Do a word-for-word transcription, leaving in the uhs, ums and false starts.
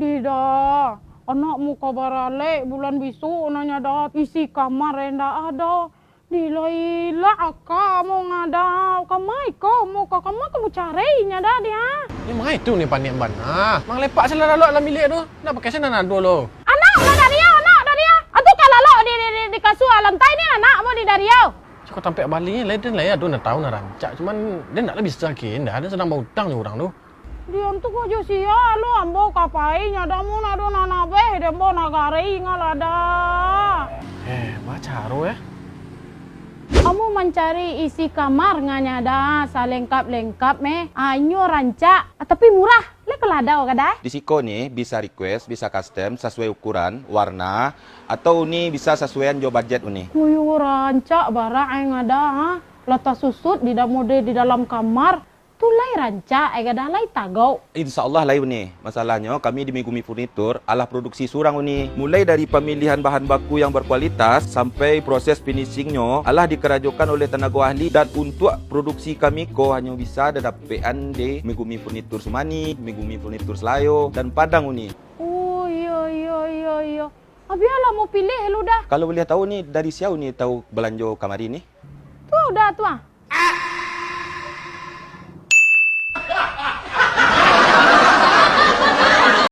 Ih Da, anak muko baralek bulan bisuak nanya Da, isi kamar indak ado. Dilailah aka mo ngada, kamai ko muko, kamai ko mucari nya Da dia. Ni mangai tu ni paniang bana. Mang lepak salah lalok dalam bilik tu. Nak pakai sana nado lo. Anak lah dari yo, anak dari yo. Atu ka lalok di, di, di, di kasua lantai ni anak mo di dari yo. Cako tampek bali ni, lain lain ado nak tahu nak rancak. Cuman dia nak lah bisa kin dah, dia sedang bautang ni orang tu. Dian tu ko jo sia lo, ambo ka pai nyada mun ado nan abeh, den ambo nagari ngalah Da. Eh, bacaro eh. Ambo mancari isi kamar nganya Da, salengkap-lengkap meh, anyo rancak, tapi murah, lai ka lah ado ka Da? Di siko ni bisa request, bisa custom sasuai ukuran, warna, atau uni bisa sasuaian jo budget uni. Kuyu rancak barak ai ngada, ha? Lah tasusuik di da-, mode di dalam kamar. Tu lai rancak, ai gadang lai tagauk. Insya Allah lai uni. Masalahnyo, kami di Megumi Furnitur alah produksi surang uni. Mulai dari pamilihan bahan baku yang berkualitas, sampai proses finishingnyo alah dikarajokan oleh tanago ahli. Dan untuak produksi kami ko hanyo bisa dadapekan di Megumi Furnitur Sumani, Megumi Furnitur Selayo, dan Padang uni. Oh, iyo, iyo, iyo, iyo. Abialah mau pilih lu dah. Kalau boleh tahu ni, dari sia uni tahu balanjo kamari ni? Tu dah tu ah.